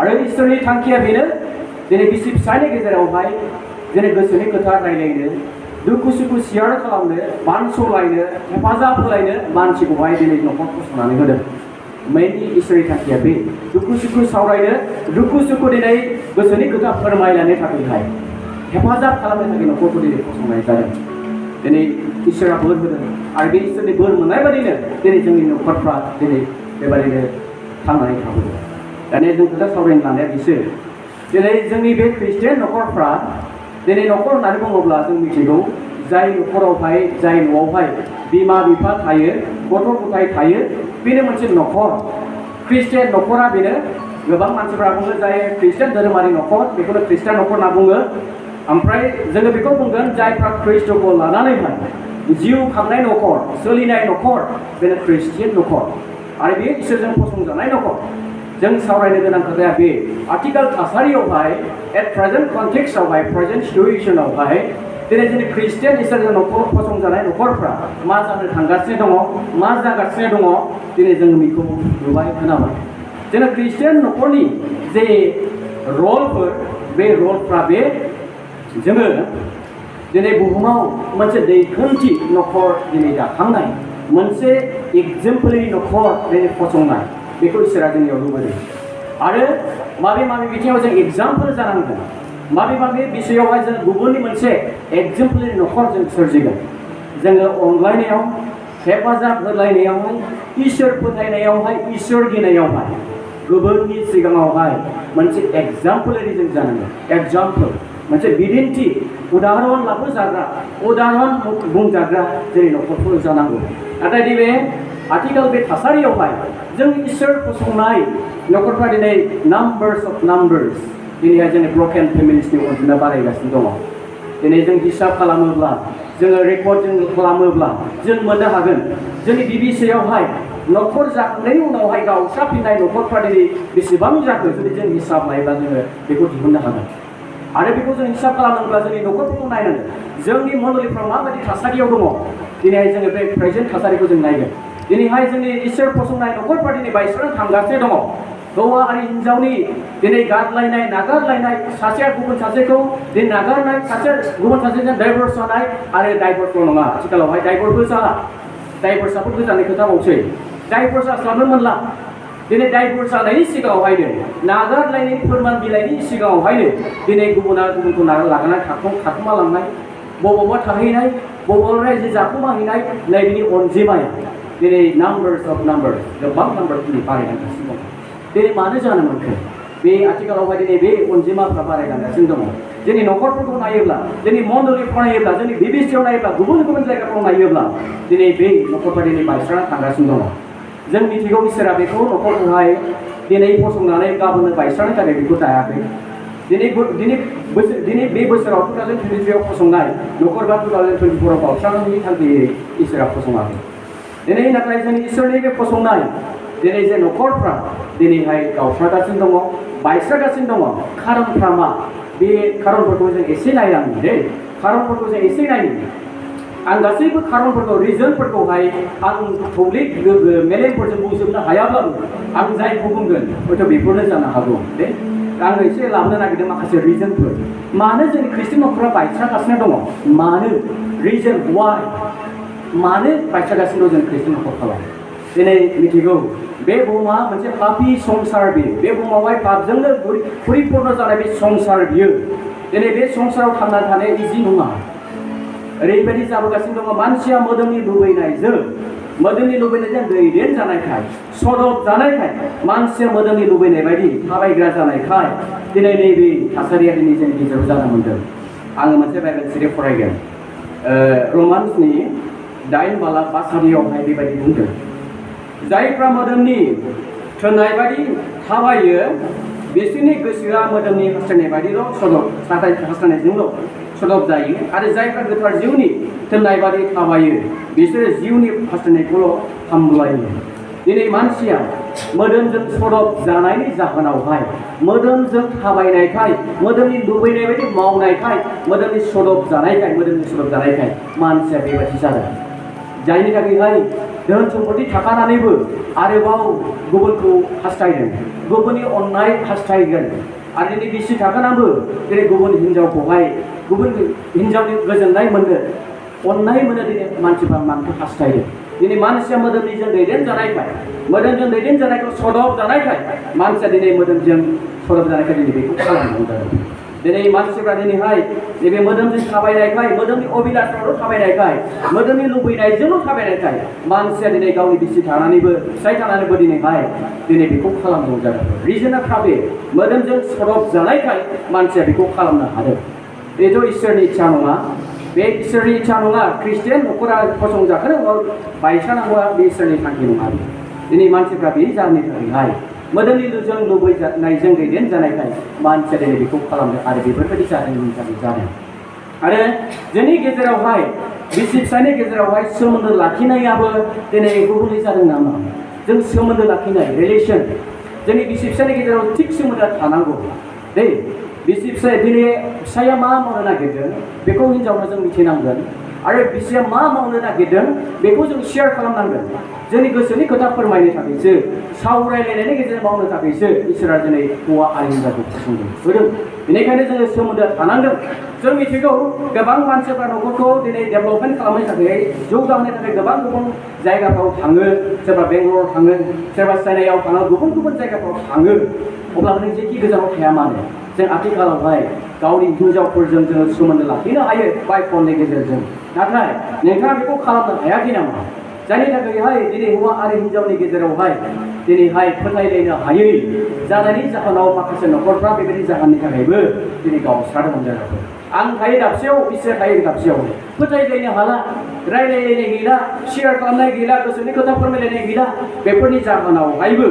आरो इसोरनि थांखिया बेनो दिनै बिसि फिसायनि गेजेरावहाय दिनै गोसोनि खोथा रायलायनो दुखु सुखु शेयार खालामनो बानस'लायनो हेफाजाब होलायनो मानसिखौहाय दिनै न'खर फसंनानै होदों। मेनलि इसोरनि थांखिया बे दुखु सुखु सावरायनो दुखु सुखु दिनै गोसोनि खोथा फोरमायलायनो थाखायहाय हेफाजाब खालामनो थाखाय न'खरखौ दिनै फसंनाय जादों। दिनै इसोरा बोर होदों आरो बे इसोरनि बोर मोननाय बादिनो दिनै जोंनि न'खरफ्रा दिनै बेबादिनो थांनानै थाबोदों। दानिया जों खोथा सावरायनो लानाया बिसोर दिनै जोंनि बे ख्रिस्टियान न'खरफ्रा दिनै न'खर होननानै बुङोब्ला जों मिथिगौ जाय न'खरावहाय जाय न'आवहाय बिमा बिफा थायो गथ' गथाय थायो बेनो मोनसे न'खर। ख्रिस्टियान न'खरा बेनो गोबां मानसिफ्रा बुङो जाय ख्रिस्टियान धोरोमारि न'खर बेखौनो ख्रिस्टियान न'खर होनना बुङो। ओमफ्राय जोङो बेखौ बुंगोन जायफ्रा ख्रिस्ट'खौ लानानैहाय जिउ खांनाय न'खर सोलिनाय न'खर बेनो ख्रिस्टियान न'खर आरो बे इसोरजों फसंजानाय न'खर। जों सावरायनो गोनां खोथाया बे आथिखाल थासारियावहाय एट प्रेजेन्ट कन्टेक्सआवहाय प्रेजेन्ट सिटुएसनावहाय दिनै जोंनि ख्रिस्टियान इसोरजों न'खर फसंजानाय न'खरफ्रा मा जानो थांगासिनो दङ मा जागासिनो दङ दिनै जों बेखौ नुबाय खोनाबाय। जोंना ख्रिस्टियान न'खरनि जे रलफोर बे रलफ्रा बे जोङो दिनै बुहुमाव मोनसे दैखोनथि न'खर दिनै दाखांनाय मोनसे एग्जाम्पोलि न'खर दिनै फसंनाय बेखौ इसोरा जोंनियाव लुबैदों आरो माबे माबे बिथिङाव जों एग्जाम्पोल जानांगोन माबे माबे बिषयावहाय जों गुबुननि मोनसे एग्जाम्पोलि न'खर जों सोरजिगोन। जोङो अनलायनायाव हेफाजाब होलायनायावहाय इसोर फोथायनायावहाय इसोर गिनायावहाय गुबुननि सिगाङावहाय मोनसे एग्जाम्पोलारि जों जानांगोन। एग्जाम्पोल मोनसे बिदिन्थि उदाहरन लाबोजाग्रा उदाहरन बुंजाग्रा जेरै न'खरफोर जानांगौ। नाथाय नैबे आथिखाल बे थासारियावहाय जों इसोर फसंनाय न'खरफ्रा दिनै नाम्बार्स अफ नाम्बार्स दिनैहाय जोंनि ब्रकेन फेमिलिसनि अनजिमा बारायगासिनो दङ। दिनै जों हिसाब खालामोब्ला जोङो रेकर्ड जों खालामोब्ला जों मोननो हागोन जोंनि बिबिसियावहाय न'खर जाखांनायनि उनावहाय गावस्राफिननाय न'खरफ्रा दिनै बेसेबां जाखो जुदि जों हिसाब लायोब्ला जोङो बेखौ दिहुननो हागोन। आरो बेखौ जों हिसाब खालामोब्ला जोंनि न'खरफोरखौ नायनांगोन जोंनि मण्डलिफ्राव माबायदि थासारियाव दङ दिनैहाय जोङो बे प्रेजेन्ट थासारिखौ जों नायगोन। दिनैहाय जोंनि इसोर फसंनाय न'खरफ्रा दिनै बायस्रां थांगासिनो दङ। हौवा आरो हिन्जावनि दिनै गारलायनाय नागारलायनाय सासेया गुबुन सासेखौ दिनै नागारनाय सासे गुबुन सासेजों डाइभर्स जानाय आरो डाइभर्सल' नङा आथिखालावहाय डाइभर्सबो जाला डाइभर्सआबो गोजाननि खोथा बावसै डाइभर्स जास्लाबनो मोनला। दिनै डाइभर्स जानायनि सिगाङावहायनो नागारलायनाय फोरमान बिलाइनि सिगाङावहायनो दिनै गुबुना गुबुनखौ लागायनानै थाखुमा लांनाय बबावबा थाहैनाय बबावबा रायजो जाखुमाहैनाय नैबेनि अनजिमाया दिनै नाम्बार्स अफ नाम्बार्स गोबां नाम्बार दिनै बारायलांगासिनो दङ। दिनै मानो जानो मोनखो बे आथिखालावहाय दिनै बे अनजिमाफ्रा बारायलांगासिनो दङ। जोंनि न'खरफोरखौ नायोब्ला जोंनि मण्डलिफ्राव नायोब्ला जोंनि बिबिसियाव नायोब्ला गुबुन गुबुन जायगाफ्राव नायोब्ला दिनै बे न'खरफ्रा दिनै बायस्रांना थांगासिनो दङ। जों मिथिगौ इसोरा बेखौ न'खरखौहाय दिनै फसंनानै गाबोननो बायस्रांनो थाखाय बेखौ दायाखै। दिनै बे बोसोराव 2023 फसंनाय न'खर बा 2024 गावस्रांनायनि थांखियै इसोरा फसङाखै। दिनै नाथाय जोंनि इसोरनि बे फसंनाय दिनै जे न'खरफ्रा दिनैहाय गावस्रागासिनो दङ बायस्रागासिनो दङ। खारनफ्रा मा बे खारनफोरखौ जों एसे नायनांगोन दे खारनफोरखौ जों एसे नायनो। आं गासैबो खारनफोरखौ रिजनफोरखौहाय आं थौले मेलेमफोरजों बुंजोबनो हायाब्लाबो आं जायखौ बुंगोन हयथ' बेफोरनो जानो हागौ दे। आं एसे लाबोनो नागिरदों माखासे रिजनफोर मानो जोंनि ख्रिस्टियान न'खरा बायस्रागासिनो दङ मानो रिजन वाइ मानो बायस्रागासिनो दं जों ख्रिस्टियान न'खरफ्राव। दिनै मिथिगौ बे बुहुमा मोनसे पापि संसार बियो बे बुहुमावहाय पापजोंनो परिपुर्ण जानाय बे संसार बियो। दिनै बे संसाराव थांना थानाया इजि नङा। ओरैबायदि जाबोगासिनो दङ मानसिया मोदोमनि लुबैनायजों दैदेन जानायखाय सदब जानायखाय मानसिया मोदोमनि लुबैनाय बायदि थाबायग्रा जानायखाय दिनै नैबे थासारिया दिनै जोंनि गेजेराव जानो मोनदों। आङो मोनसे बाइबेल सिरि फरायगोन रमान्सनि 9:5 बेबायदि बुंदों जायफ्रा मोदोमनि थोननाय बायदि थाबायो बिसोरनि गोसोआ मोदोमनि हास्थायनाय बायदिल' हास्थायनायजोंल' सदब जायो आरो जायफ्रा गोथार जिउनि थोननाय बायदि थाबायो बिसोरो जिउनि हास्थायनायखौल' हामलायो। दिनै मानसिया मोदोमजों सदब जानायनि जाहोनावहाय मोदोमजों थाबायनायखाय मोदोमनि लुबैनाय बायदि मावनायखाय मोदोमनि सदब जानायखाय मानसिया बेबायदि जादों। जायनि थाखायहाय धोन सम्पति थाखानानैबो आरोबाव गुबुनखौ हास्थायदों गुबुननि अननाय हास्थायगोन आरो दिनै बिसि थाखानाबो दिनै गुबुन हिनजावखौहाय गुबुन हिनजावनि गोजोननाय मोननो अननाय मोनो दिनै मानसिफ्रा मानखौ हास्थायो दिनै मानसिया मोदोमनिजों दैदेनजानायखाय मोदोमजों दैदेनजानायखौ सदब जानायखाय मानसिया दिनै मोदोमजों सदब जानायखाय दिनै बेखौ खालामनांगौ जादों दिनै मानसिफ्रा दिनैहाय नैबे मोदोमजों थाबायनायखाय मोदोमनि अबिलासआवल' थाबायनायखाय मोदोमनि लुबैनायजोंल' थाबायनायखाय मानसिया दिनै गावनि बिसि थानानैबो फिसाय थानानैबो दिनैहाय दिनै बेखौ खालामनांगौ जादों रिजोना खाबे मोदोमजों सदब जानायखाय मानसिया बेखौ खालामनो हादों बेथ' इसोरनि इच्छा नङा बे इसोरनि इच्छा नङा ख्रिस्टियान न'खरा फसंजाखोनो बायसानांगौआ बे इसोरनि थांखि नङा दिनै मानसिफ्रा बे जाहोननि थाखायहाय मोदोमनि लुजों लुबैनायजों दैदेनजानायखाय मानसिया दिनै बेखौ खालामदों आरो बेफोरबायदि जाहोननि थाखाय जादों आरो जोंनि गेजेरावहाय बिसि फिसायनि गेजेरावहाय सोमोन्दो लाखिनायाबो दिनै गुबुनै जादों नामा जों सोमोन्दो लाखिनाय रिलेसन जोंनि बिसि फिसायनि गेजेराव थिग सोमोन्दोआ थानांगौ दै बिसि फिसाय दिनै फिसाया मा मावनो नागिरदों बेखौ हिनजावनो जों मिथिनांगोन आरो बिसिया मा मावनो नागिरदों बेखौ जों शेयार खालामनांगोन जोंनि गोसोनि खोथा फोरमायनो थाखायसो सावरायलायनायनि गेजेरजों मावनो थाखायसो इसोरा दिनै हौवा आरो हिनजावखौ फसंदों होदों बेनिखायनो जोङो सोमोन्दोआ थानांगोन जों मिथिगौ गोबां मानसिफ्रा न'खरखौ दिनै डेभेलपमेन्ट खालामनो थाखाय जौगाहोनो थाखाय गोबां गुबुन जायगाफ्राव थाङो सोरबा बेंगलराव थाङो सोरबा चेन्नाइआव थाङो गुबुन गुबुन जायगाफ्राव थाङो अब्लाबो नों जेखि गोजानाव थाया मानो जों आथिखालावहाय गावनि हिनजावफोरजों जोङो सोमोन्दो लाखिनो हायो बाय फननि गेजेरजों नाथाय नोंथाङा बेखौ खालामनो हायाखै नामा जायनि थाखायहाय दिनै हौवा आरो हिनजावनि गेजेरावहाय दिनैहाय फोथायलायनो हायै जानायनि जाहोनाव माखासे न'खरफ्रा बेबायदि जाहोननि थाखायबो दिनै गावस्रादों जादों आं थायो दाबसेयाव बिसोर थायो दाबसेयाव फोथायलायनो हाला रायलायलायनाय गैला शेयार खालामनाय गैला गोसोनि खोथा फोरमायलायनाय गैला बेफोरनि जाहोनावहायबो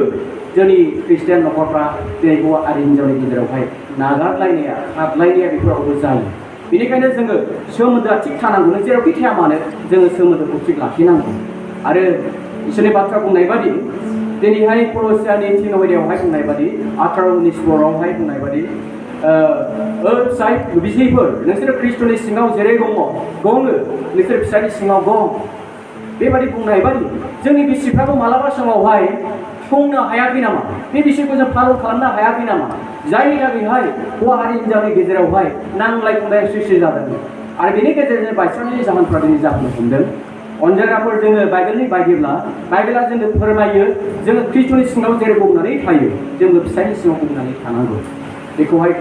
जोंनि ख्रिस्टियान न'खरफ्रा दिनै हौवा आरो हिनजावनि गेजेरावहाय नागारलायनाया हाबलायनाया बेफोरावबो जायो बेनिखायनो जोङो सोमोन्दोआ थिग थानांगौ नों जेरावखि थाया मानो जोङो सोमोन्दोखौ थिग लाखिनांगौ आरो इसोरनि बाथ्रा बुंनाय बादि दिनैहाय कल'सियानि 3:9 बुंनाय बादि 18:19 बुंनाय बादि फिसाय बिसिफोर नोंसोर ख्रिस्ट'नि सिङाव जेरै गङो नोंसोर फिसानि सिङाव गं बेबादि बुंनाय बादि जोंनि बिसिफ्राबो मालाबा समावहाय संनो हायाखै नामा बे बिसयखौ जों फल' खालामनो हायाखै नामा जायनि थाखायहाय हौवा आरो हिनजावनि गेजेरावहाय नांलाय खमलाय सृष्टि जादों आरो बेनि गेजेरजों बायस्रानायनि जाहोनफ्रा दिनै जाहोनो हमदों अनजायग्राफोर जोङो बाइबेलनि बायदिब्ला बाइबेला जोंनो फोरमायो जोङो ख्रिस्ट'नि सिङाव जेरै गंनानै थायो जोङो फिसायनि सिङाव गंनानै थानांगौ बेखौहाय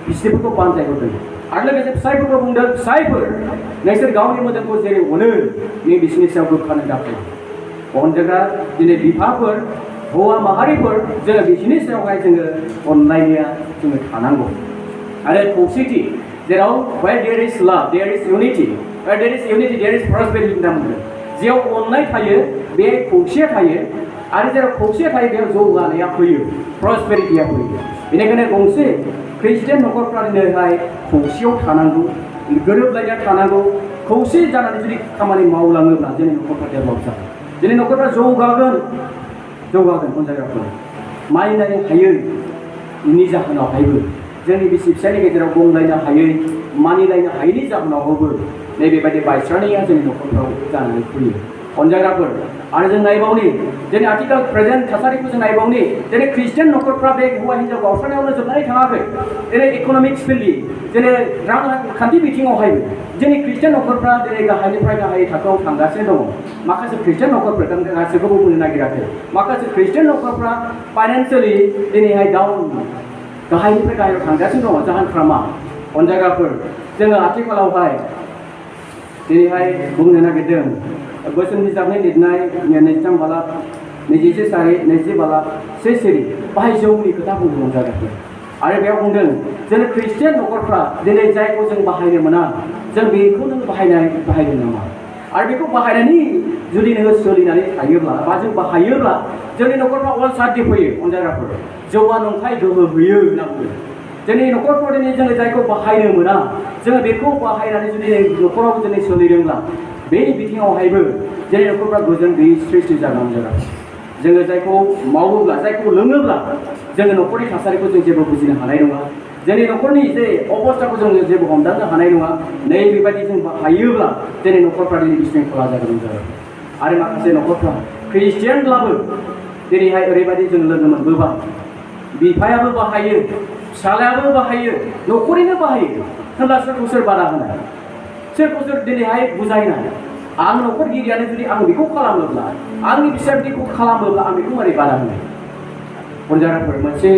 बिसिफोरखौ बानजायहरदों आरो लोगोसे फिसायफोरखौ बुंदों फिसायफोर नोंसोर गावनि मोदोमखौ जेरै अनो नों बिसिनि सायाव गोग्गानो दाखालाम अनजायग्रा दिनै बिफाफोर हौवा माहारिफोर जोङो बिसिनि सायावहाय जोङो अनलायनाया जोङो थानांगौ आरो खौसेथि जेराव where there is love there is unity where there is unity there is prosperity होनना बुंदों जेराव अननाय थायो बे खौसेया थायो आरो जेराव खौसेया थायो बेयाव जौगानाया फैयो प्रस्पेरिटिया फैयो बेनिखायनो गंसे ख्रिस्टियान न'खरफ्रा दिनैहाय खौसेयाव थानांगौ गोरोबलायना थानांगौ खौसे जानानै जुदि खामानि मावलाङोब्ला जोंनि न'खरफ्रा डेभेलप जागोन जोंनि न'खरफ्रा जौगागोन अनजायग्राफोर मानिलायनो हायैनि जाहोनावहायबो जोंनि बिसि फिसायनि गेजेराव गंलायनो हायै मानिलायनो हायैनि जाहोनावबो नैबेबायदि बायस्रानाया जोंनि न'खरफ्राव जानानै फैयो अनजायग्राफोर आरो जों नायबावनि जोंनि आथिखाल प्रेजेन्ट थासारिखौ जों नायबावनि दिनै ख्रिस्टियान न'खरफ्रा बे हौवा हिनजाव गावस्रानायावनो जोबनानै थाङाखै दिनै इक'नमिक्स फिल्डनि दिनै रांखान्थि बिथिङावहाय जोंनि ख्रिस्टियान न'खरफ्रा दिनै गाहायनिफ्राय गाहाय थाखोआव थांगासिनो दङ माखासे ख्रिस्टियान न'खरफोर गासैखौबो बुंनो नागिराखै माखासे ख्रिस्टियान न'खरफ्रा फाइनान्सियेलि दिनैहाय डाउन गाहायनिफ्राय गाहायाव थांगासिनो दङ जाहोनफ्रा मा अनजायग्राफोर जोङो आथिखालावहाय दिनैहाय बुंनो नागिरदों बोसोन बिजाबनि लिरनाय 23 बालाब 21 सारि 20 बालाब 1 सिरि बाहाय जौनि खोथा बुंदों अनजायग्राफोर आरो बेयाव बुंदों जों ख्रिस्टियान न'खरफ्रा दिनै जायखौ जों बाहायनो मोना जों बेखौ नों बाहायनो नामा आरो बेखौ बाहायनानै जुदि नोङो सोलिनानै थायोब्ला बा जों बाहायोब्ला जोंनि न'खरफ्रा अल सार्टि फैयो अनजायग्राफोर जौआ नंखाय गोहो होयो होनना बुङो जोंनि न'खरफ्राव दिनै जोङो जायखौ बाहायनो मोना जोङो बेखौ बाहायनानै जुदि न'खराव दिनै सोलिदोंब्ला बे बिथिङावहायबो जोंनि न'खरफ्रा गोजोन गैयै सृष्टि जागोन जोङो जायखौ मावोब्ला जायखौ लोङोब्ला जोङो न'खरनि थासारिखौ जों जेबो बुजिनो हानाय नङा जोंनि न'खरनि जे अबस्थाखौ जों जेबो हमदांनो हानाय नङा नै बेबायदि जों बाहायोब्ला जोंनि न'खरफ्रा दिनै बिस्रिंखला जागोन आरो माखासे न'खरफ्रा ख्रिस्टियानब्लाबो दिनैहाय ओरैबायदि जों लोगो मोनबोबाय बिफायाबो बाहायो फिसालायाबो बाहायो न'खरैनो बाहायो होनब्ला सोरखौ सोर बादा होनाय सोरखौ सोर दिनैहाय बुजायनाय आं न'खरगिरियानो जुदि आं बेखौ खालामोब्ला आंनि फिसा बिदिखौ खालामोब्ला आं बेखौ मारै बादा होनाय अनजाराफोर मोनसे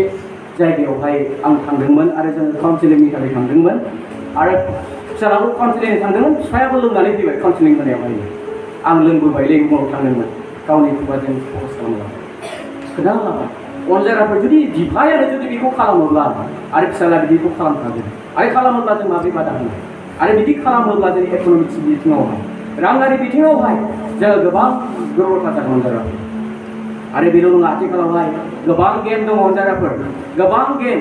जायगायावहाय आं थांदोंमोन आरो जोङो काउन्सिलिंनि थाखाय थांदोंमोन आरो फिसालाबो काउन्सिलिं थांदोंमोन फिसायाबो लोंनानै फैबाय काउन्सिलिं होनायावहाय आं लोंबोबाय लेंगुराव थांदोंमोन गावनि खुगाजों फकस खालामला खोथा लाबाय अनजाराफोर जुदि बिफायानो जुदि बेखौ खालामोब्ला आरो फिसाला बिदिखौ खालामखागोन आरो खालामोब्ला जों माबोरै बादा होनो आरो बिदि खालामोब्ला जों इक'नमिक्स बिथिङावहाय राङारि बिथिङावहाय जोङो गोबां दुर्बलता जागोन अनजाराफोर आरो बेल' नङा आथिखालावहाय गोबां गेम दङ अनजाराफोर गोबां गेम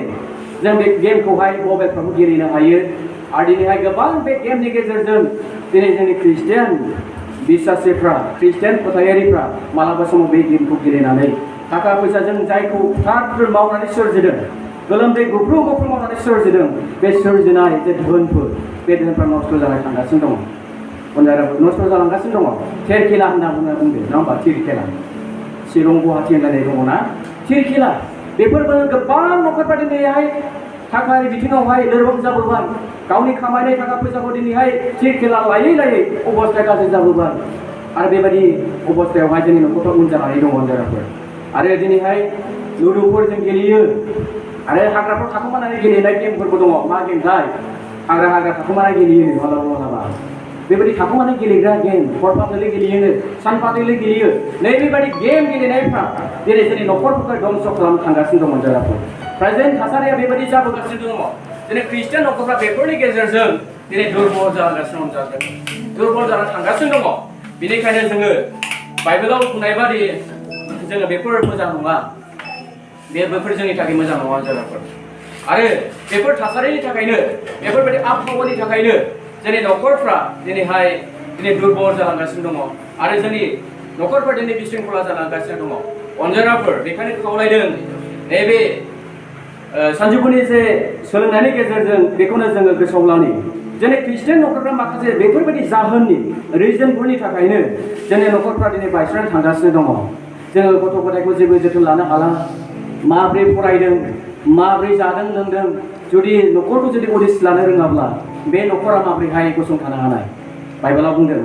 जों बे गेमखौहाय मबाइलफ्रावबो गेलेनो हायो आरो दिनैहाय गोबां बे गेमनि गेजेरजों दिनै जोंनि ख्रिस्टियान बिसासिफ्रा ख्रिस्टियान फोथायारिफ्रा मालाबा समाव बे गेमखौ गेलेनानै थाखा फैसाजों जायखौ थार मावनानै सोरजिदों गोलोमदै गुफ्रु गुफ्रु मावनानै सोरजिदों बे सोरजिनाय जे धोनफोर बे धोनफ्रा नस्थ' जानाय थांगासिनो दङ अनजाराफोर नस्थ' जालांगासिनो दङ थेरखेला होनना बुंदों नङा होमबा थेरखेला शिलं गुवाहाटि होनलायनाय दङ ना थेरखेला बेफोरबो गोबां न'खरफ्रा दिनैहाय थाखानि बिथिङावहाय लोरबां जाबोबाय गावनि खामायनाय थाखा फैसाखौ दिनैहाय थेरखेला लायै लायै अबस्थाया गाज्रि जाबोबाय आरो बेबायदि अबस्थायावहाय जोंनि न'खरफ्रा उन जानानै दङ अनजाराफोर आरो दिनैहाय लुदुफोर जों गेलेयो आरो हाग्राफ्राव थाखोमानानै गेलेनाय गेमफोरबो दङ मा गेमथाय हाग्रा थाखोमानानै गेलेयो मालाबा बेबायदि थाखोमानानै गेलेग्रा गेम हरफाथैलै गेलेयो सानफाथैलै गेलेयो नैबेबायदि गेम गेलेनायफ्रा दिनै जोंनि न'खरफोरखौ दंस' खालामनो थांगासिनो दङ अनजाराफोर प्रेजेन्ट थासारिया बेबायदि जाबोगासिनो दङ दिनै ख्रिस्टियान न'खरफ्रा बेफोरनि गेजेरजों दिनै दुर्बल जागासिनो दुर्बल जानानै थांगासिनो दङ बेनिखायनो जोङो बाइबेलाव बुंनाय बादि जोङो बेफोर मोजां नङा बेफोर जोंनि थाखाय मोजां नङा अनजाराफोर आरो बेफोर थासारिनि थाखायनो बेफोरबायदि आबहावानि थाखायनो जोंनि न'खरफ्रा दिनैहाय दुर्बल जालांगासिनो दङ आरो जोंनि न'खरफ्रा दिनै बिशृंखला जालांगासिनो दङ अनजाराफोर बेखायनो खावलायदों नैबे सानजौफुनि जे सोलोंनायनि गेजेरजों बेखौनो जोङो गोसोआव लानि जोंनि ख्रिस्टियान न'खरफ्रा माखासे बेफोरबायदि जाहोननि रिजनफोरनि थाखायनो जोंनि न'खरफ्रा दिनै बायस्रानानै थांगासिनो दङ जोङो गथ' गथायखौ जेबो जोथोन लानो हाला माब्रै फरायदों माब्रै जादों लोंदों जुदि न'खरखौ जुदि उदिस लानो रोङाब्ला बे न'खरा माब्रैहाय गसंथानो हानाय बाइबेलाव बुंदों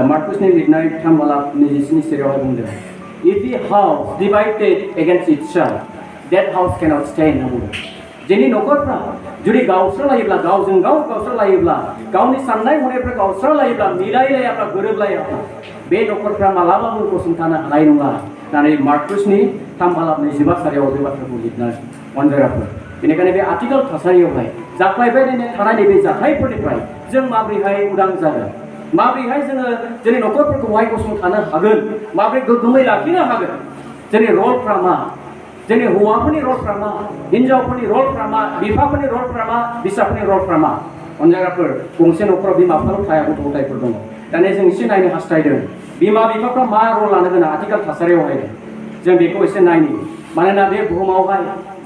मार्कुसनि लिरनाय 3:27 बुंदों if the house divided against itself that house cannot stand होनना बुंदों जोंनि न'खरफ्रा जुदि गावस्रालायोब्ला गावजों गाव गावस्रालायोब्ला गावनि साननाय हनायफ्रा गावस्रालायोब्ला मिलायलायाब्ला गोरोबलायाब्ला बे न'खरफ्रा मालाबाबो गसंथानो हानाय नङा होननानै मार्कुसनि 3:27 बे बाथ्राखौ लिरनाय अनजाराफोर बेनिखायनो बे आथिखाल थासारियावहाय जाफ्लायबाय थानाय नैबे जाथायफोरनिफ्राय जों माबोरैहाय उदां जागोन माबोरैहाय जोङो जोंनि न'खरफोरखौहाय गसंथानो हागोन माबोरै गोग्गोमै लाखिनो हागोन जोंनि रलफ्रा मा जोंनि हौवाफोरनि रलफ्रा मा हिनजावफोरनि रलफ्रा मा बिफाफोरनि रलफ्रा मा बिसाफोरनि रलफ्रा मा अनजाराफोर गंसे न'खराव बिमा बिफाल' थाया गथ' गथायफोर दङ दानिया जों एसे नायनो हास्थायदों बिमा बिफाफ्रा मा रल लानो गोनां आथिखाल थासारियावहाय जों बेखौ एसे नायनि मानोना बे बुहुमावहाय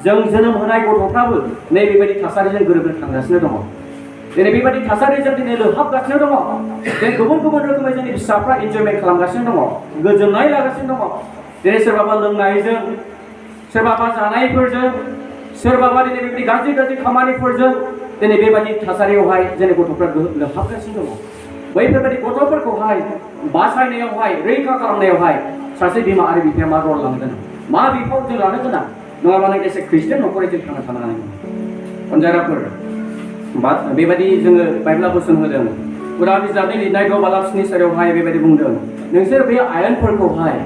जों जोनोम होनाय गथ'फ्राबो नैबेबायदि थासारिजों गोरोबनो थांगासिनो दङ दिनै बेबायदि थासारिजों दिनै लोहाबगासिनो दङ जों गुबुन गुबुन रोखोमै जोंनि फिसाफ्रा इन्जयमेन्ट खालामगासिनो दङ गोजोननाय लागासिनो दङ दिनै सोरबाबा लोंनायजों सोरबाबा जानायफोरजों सोरबाबा दिनै बेबायदि गाज्रि गाज्रि खामानिफोरजों दिनै बेबायदि थासारियावहाय जोंनि गथ'फ्रा लोहाबगासिनो दङ बैफोरबायदि गथ'फोरखौहाय बासायनायावहाय रैखा खालामनायावहाय सासे बिमा आरो बिफाया मा रल लानो गोनां मा बिफाव जों लानो गोनां नङाबा नों एसे ख्रिस्टियान न'खरै जों थांना थानो हानाय नङा अनजाराफोर बेबायदि जोङो बाइबेला बोसोन होदों उरां बिजाबनि लिरनाय 2:7 बेबायदि बुंदों नोंसोर बे आयेनफोरखौहाय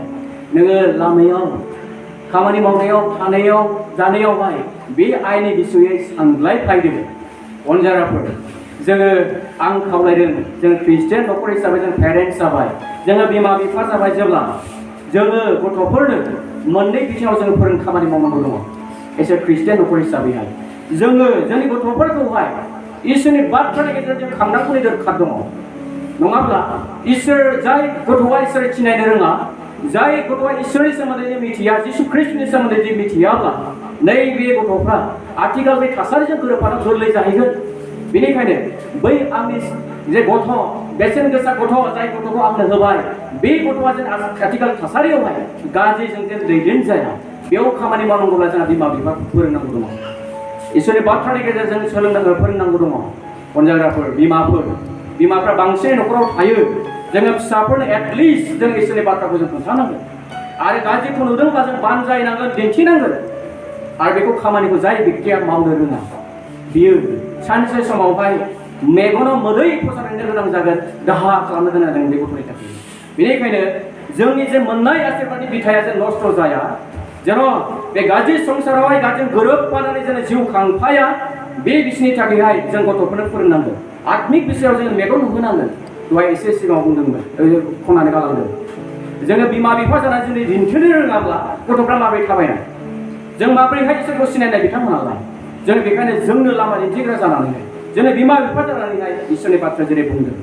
नोङो लामायाव खामानि मावनायाव थानायाव जानायावहाय बे आयेननि बिसयै सानलायफ्लायदों अनजाराफोर जोङो आं खावलायदों जों ख्रिस्टियान न'खर हिसाबै जों पेरेन्टस जाबाय जोङो बिमा बिफा जाबाय जेब्ला जोङो गथ'फोरनो मोननै बिथिङाव जोङो खामानि मावनांगौ दङ एसे ख्रिस्टियान न'खर हिसाबैहाय जोङो जोंनि गथ'फोरखौहाय इसोरनि बाथ्रानि गेजेरजों खांनांगौनि दरखार दङ नङाब्ला इसोर जाय गथ'आ इसोर सिनायनो रोङा जाय गथ'आ इसोरनि सोमोन्दै मिथिया जिसु ख्रिस्टनि सोमोन्दै मिथियाब्ला नैबे गथ'फ्रा आथिखाल बे थासारिजों गोरोबफानो गोरलै जाहैगोन बेनिखायनो बै आंनि जे गथ' बेसेन गोसा गथ' जाय गथ'खौ आंनो होबाय बे गथ'आ जों आथिखाल थासारियावहाय गाज्रिजों दैदेन जाया बेयाव खामानि मावनांगौब्ला जोंहा बिमा बिफाखौ फोरोंनांगौ दङ इसोरनि बाथ्रानि गेजेरजों सोलोंनांगौ फोरोंनांगौ दङ अनजाग्राफोर बिमाफ्रा बांसिन न'खराव थायो जोङो फिसाफोरनो एटलिस्ट जों इसोरनि बाथ्राखौ जों खोन्थानांगोन आरो गाज्रिखौ नुदोंब्ला जों बानजायनांगोन दिन्थिनांगोन आरो बेखौ खामानिखौ जाय बेक्तिया मावनो रोङा बियो सानसे समावहाय मेगनाव मोदै फसायनो गोनां जागोन दाहा खालामनो गोनां जागोन बे गथ'नि थाखाय बेनिखायनो जोंनि जे मोननाय आशीर्बादनि बिथाया जे नस्थ' जाया जेन' बे गाज्रि संसारावहाय गाज्रि गोरोबफानानै जेन जिउ खांफाया बे बिसोरनि थाखायहाय जों गथ'फोरनो फोरोंनांगोन आत्मिक बिषयाव जों मेगन नुहोनांगोन दहाय एसे सिगाङाव बुंदोंमोन खनानै गालांदों जोङो बिमा बिफा जानानै जुदि दिन्थिनो रोङाब्ला गथ'फ्रा माबोरै थाबायनाय जों माबोरैहाय इसोरखौ सिनायनाय बिथांमोनालाय जों बेखायनो जोंनो लामा दिन्थिग्रा जानानैहाय जोङो बिमा बिफा जानानैहाय इसोरनि बाथ्रा जेरै बुंदों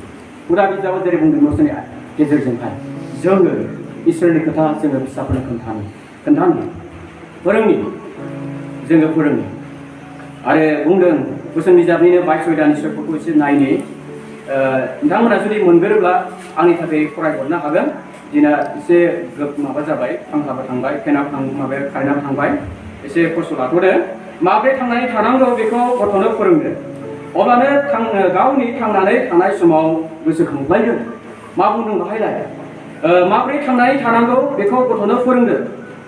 हुदा बिजाबाव जेरै बुंदों न'सोरनि गेजेरजोंहाय जोङो इसोरनि खोथा जोङो फिसाफोरनो खोन्थानो फोरोंनि जोङो फोरोङो आरो बुंदों बोसोन बिजाबनिनो 22 दानि सफोरखौ एसे नायनि नोंथांमोना जुदि मोनगोरोब्ला आंनि थाखाय फरायहरनो हागोन दिना एसे माबा जाबाय फांखाबो थांबाय फेनाबो माबाया कारेन्टआबो थांबाय एसे खस्थ' लाथ'दो माब्रै थांनानै थानांगौ बेखौ गथ'नो फोरोंदो अब्लानो गावनि थांनानै थानाय समाव गोसोखांलायगोन मा बुंदों बाहायलाय माब्रै थांनानै थानांगौ बेखौ गथ'नो फोरोंदो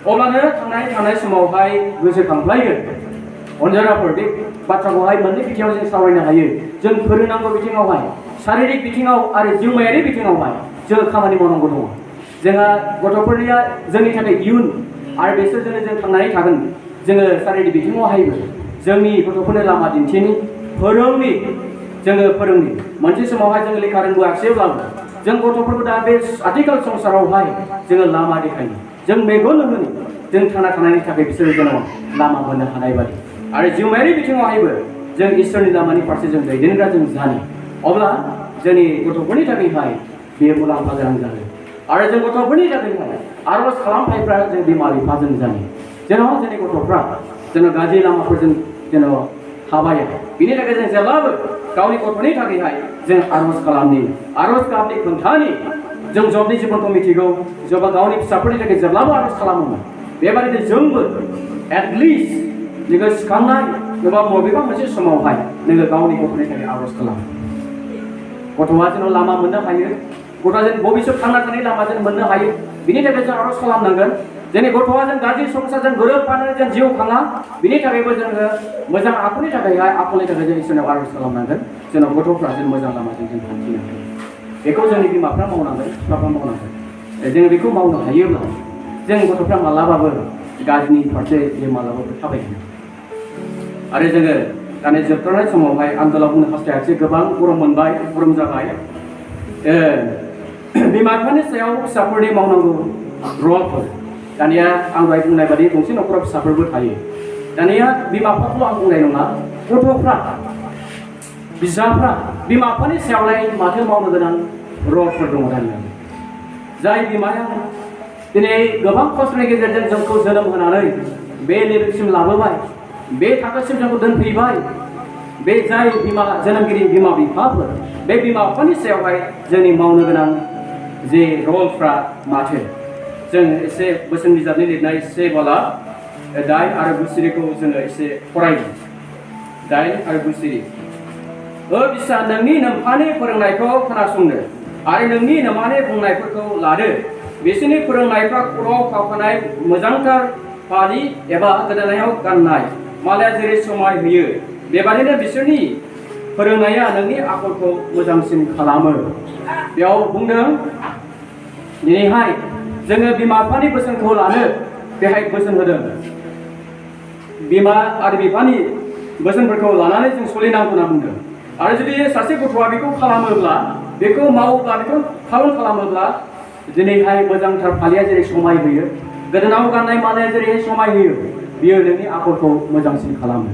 अब्लानो थांनानै थानाय समावहाय गोसोखांलायगोन अनजाग्राफोर बे बाथ्राखौहाय मोननै बिथिङाव जों सावरायनो हायो जों फोरोंनांगौ बिथिङावहाय शारिरिक बिथिङाव आरो जिउमायारि बिथिङावहाय जोङो खामानि मावनांगौ दङ जोंहा गथ'फोरनिया जोंनि थाखाय इयुन आरो बिसोरजोंनो जों थांनानै थागोन जोङो शारिरिक बिथिङावहायबो जोंनि गथ'फोरनो लामा दिन्थिनि फोरोंनि जोङो फोरोंनि मोनसे समावहाय जोङो लेखा रोंबोआखैब्लाबो जों गथ'फोरखौ दा बे आथिखाल संसारावहाय जोङो लामा देखायनि जों मेगन नुहोनि जों थांना थानायनि थाखाय बिसोरो जेन' लामा मोननो हानाय बादि आरो जिउमायारि बिथिङावहायबो जों इसोरनि लामानि फारसे जों दैदेनग्रा जों जानो अब्ला जोंनि गथ'फोरनि थाखायहाय बेयो मुलाम्फा गोनां जागोन आरो जों गथ'फोरनि थाखायहाय आर'ज खालामनायफ्रा जों बिमा बिफाजों जानो जेन' जोंनि गथ'फ्रा जेन' गाज्रि लामाफोरजों जेन' थाबाया बिनि थाखाय जों जेब्लाबो गावनि गथ'नि थाखायहाय जों आर'ज गाबनि खोन्थानि जों जबनि जिबनखौ मिथिगौ जबा गावनि फिसाफोरनि थाखाय जेब्लाबो आर'ज खालामोमोन बेबादिनो जोंबो एटलिस्ट नोङो सिखांनाय एबा बबेबा मोनसे समावहाय नोङो गावनि गथ'नि थाखाय आर'ज खालाम गथ'आ जेन' लामा मोननो हायो गथ'आ जेन भबिष्यत थांना थानाय लामा जेन मोननो हायो बिनि थाखाय जों आर'ज खालामनांगोन जोंनि गथ'आ जों गाज्रि संसारजों गोरोबफानानै जों जिउ खाङा बिनि थाखायबो जोङो मोजां आखलनि थाखाय जों इसोरनाव आर'ज खालामनांगोन जेन' गथ'फ्रा जों मोजां लामाजों जों हान्थिनो हायो बेखौ जोंनि बिमाफ्रा मावनांगोन बिफाफ्रा मावनांगोन जोङो बेखौ मावनो हायोब्ला जों गथ'फ्रा मालाबाबो गाज्रिनि फारसे जों मालाबाबो थाबायनो आरो जोङो दानि जोबथारनाय समावहाय आन्दोलाव बुंनो हास्थायाखै गोबां गरम मोनबाय गरम जाबाय बिमा बिफानि सायाव फिसाफोरनि मावनांगौ रलफोर दानिया आं दहाय बुंनाय बादि गंसे न'खराव फिसाफोरबो थायो दानिया बिमा बिफाखौ आं बुंनाय नङा गथ'फ्रा बिजाफ्रा बिमा बिफानि सायावलाय माथो मावनो गोनां रलफोर दङ दानिया जाय बिमाया दिनै गोबां खस्थ'नि गेजेरजों जोंखौ जोनोम होनानै बे लेभेलसिम लाबोबाय बे थाखोसिम जोंखौ दोनफैबाय बे जाय जोनोमगिरि बिमा बिफाफोर बे बिमा बिफानि सायावहाय जोंनि मावनो गोनां जे रलफ्रा माथो जों एसे बोसोन बिजाबनि लिरनाय एसे बाला 8 आरो 9 सिरिखौ जोङो एसे फरायनो 8 आरो 9 सिरि बिसा नोंनि नोम्फानि फोरोंनायखौ खोनासंनो आरो नोंनि नोमानि बुंनायफोरखौ लादो बिसोरनि फोरोंनायफ्रा खर'आव खावखानाय मोजांथार फालि एबा गोदोनायाव गाननाय मालाया जेरै समाय होयो बेबादिनो बिसोरनि फोरोंनाया नोंनि आखलखौ मोजांसिन खालामो बेयाव बुंदों दिनैहाय जोङो बिमा बिफानि बोसोनखौ लानो बेहाय बोसोन होदों बिमा आरो बिफानि बोसोनफोरखौ लानानै जों सोलिनांगौ होनना बुंदों आरो जुदि सासे गथ'आ बेखौ खालामोब्ला बेखौ मावोब्ला बेखौ पालन खालामोब्ला दिनैहाय मोजांथार फालिया जेरै समाय होयो गोदोनायाव गाननाय मालाया जेरै समाय होयो बियो नोंनि आखलखौ मोजांसिन खालामो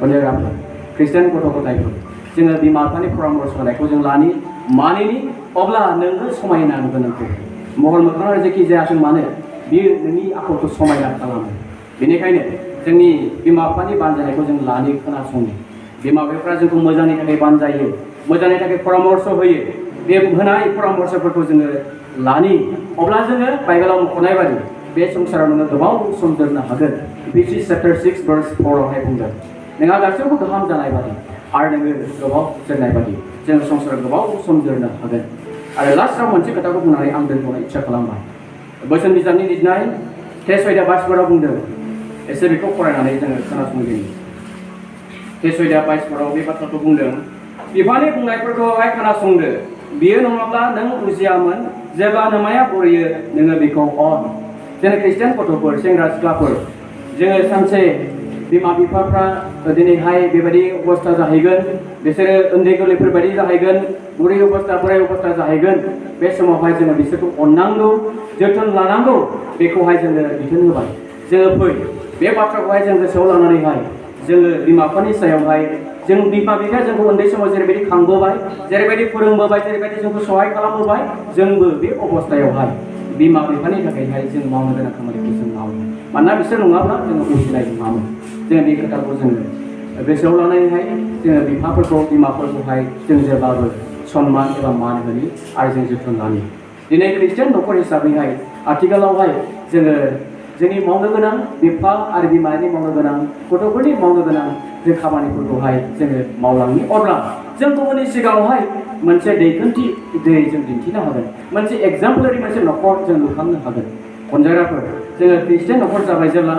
अनजाग्राफोर ख्रिस्टियान गथ' गथायफोर जोङो बिमा बिफानि परामर्श होनायखौ जों मानिनि अब्ला नोंबो समायना नुगोन नोंखौ महर मोखाङा जेखि जायाथों मानो बियो नोंनि आखलखौ समायना खालामो बेनिखायनो जोंनि बिमा बिफानि बानजायनायखौ जों लानो खोनासङो बिमा बिफाफ्रा जोंखौ मोजांनि थाखाय बानजायो मोजांनि थाखाय परामर्श होयो बे होनाय परामर्शफोरखौ जोङो लानि अब्ला जोङो बाइबेलाव मख'नाय बायदि बे संसाराव नोङो गोबाव सम जोरनो हागोन Ephesians chapter 6 verse 4 आवहाय बुंदों नोंहा गासैबो गाहाम जानाय बादि आरो नोङो गोबाव जोरनाय बादि जों संसाराव गोबाव सम जोरनो हागोन आरो लास्टआव मोनसे खोथाखौ बुंनानै आं दोनथ'नो इच्छा खालामबाय बोसोन बिजाबनि लिरनाय तेसयदा बाइसफोराव बुंदों एसे बेखौ फरायनानै जोङो खोनासंगोन तेसयदा बाइसफोराव बे बाथ्राखौ बुंदों बिफानि बुंनायफोरखौहाय खोनासंदो बियो नङाब्ला नों बुजियामोन जेब्ला नोमाया बरियो नोङो बेखौ अन जोङो ख्रिस्टियान गथ'फोर सेंग्रा सिख्लाफोर जोङो सानसे बिमा बिफाफ्रा दिनैहाय बेबायदि अबस्था जाहैगोन बिसोरो उन्दै गोरलैफोर बायदि जाहैगोन बुरै अबस्था बोराय अबस्था जाहैगोन बे समावहाय जोङो बिसोरखौ अननांगौ जोथोन लानांगौ बेखौहाय जोङो बिथोन होबाय जोङो फै बे बाथ्राखौहाय जों गोसोआव लानानैहाय जोङो बिमा बिफानि सायावहाय जों बिमा बिफाया जोंखौ उन्दै समाव जेरैबायदि खांबोबाय जेरैबायदि फोरोंबोबाय जेरैबायदि जोंखौ सहाय खालामबोबाय जोंबो बे अबस्थायावहाय बिमा बिफानि थाखायहाय जों मावनो गोनां खामानिखौ जों मावो मानोना बिसोर नङाब्ला जोङो उजिनाय नङामोन जोङो बे खोथाखौ जोङो गोसोआव लानानैहाय जोङो बिफाफोरखौ बिमाफोरखौहाय जों जेब्लाबो सनमान एबा मान होनि आरो जों जोथोन लानि दिनै ख्रिस्टियान न'खर हिसाबैहाय आथिखालावहाय जोङो जोंनि मावनो गोनां बिफा आरो बिमानि मावनो गोनां गथ'फोरनि मावनो गोनां जों खामानिफोरखौहाय जोङो मावलांनि अब्ला जों गुबुननि सिगाङावहाय मोनसे दैखान्थि जों दिन्थिनो हागोन मोनसे एग्जाम्पलारि मोनसे न'खर जों लुखांनो हागोन अनजाग्राफोर जोङो ख्रिस्टियान न'खर जाबाय जेब्ला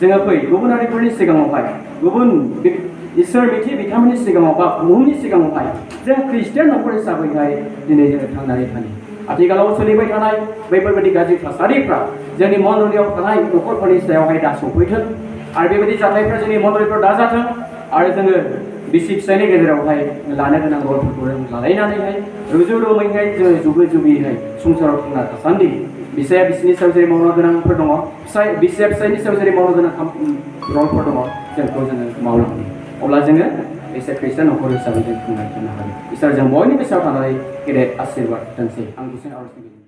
जोङो फै गुबुन हारिफोरनि सिगाङावहाय गुबुन इसोर मिथि बिथांमोननि सिगाङाव बा बुहुमनि सिगाङावहाय जों ख्रिस्टियान न'खर हिसाबैहाय दिनै जोङो थांनानै थानि आथिखालाव सोलिबाय थानाय बैफोरबायदि गाज्रि थासारिफ्रा जोंनि मण्डलियाव थानाय न'खरफोरनि सायावहाय दा सफैथों आरो बेबायदि जाथायफ्रा जोंनि मण्डलिफ्राव दाजाथों आरो जोङो बिसि फिसायनि गेजेरावहाय लानो गोनां रलफोरखौ लालायनानैहाय रुजु रुमैहाय जोङो जुबै जुबैहाय संसाराव थांना थासान्दि बिसाया बिसिनि सायाव जेरै मावनो गोनांफोर दङ बिसिया फिसायनि सायाव जेरै मावनो गोनां रलफोर दङ जोंखौ जोङो मावलांनो अब्ला जोङो एसे ख्रिस्टियान न'खर हिसाबै जों थांनानै थानो हायो इसोर जों बयनिबो सायाव थानानै गेदेर आशीर्बाद दोनसै आं गुसुं आर'ज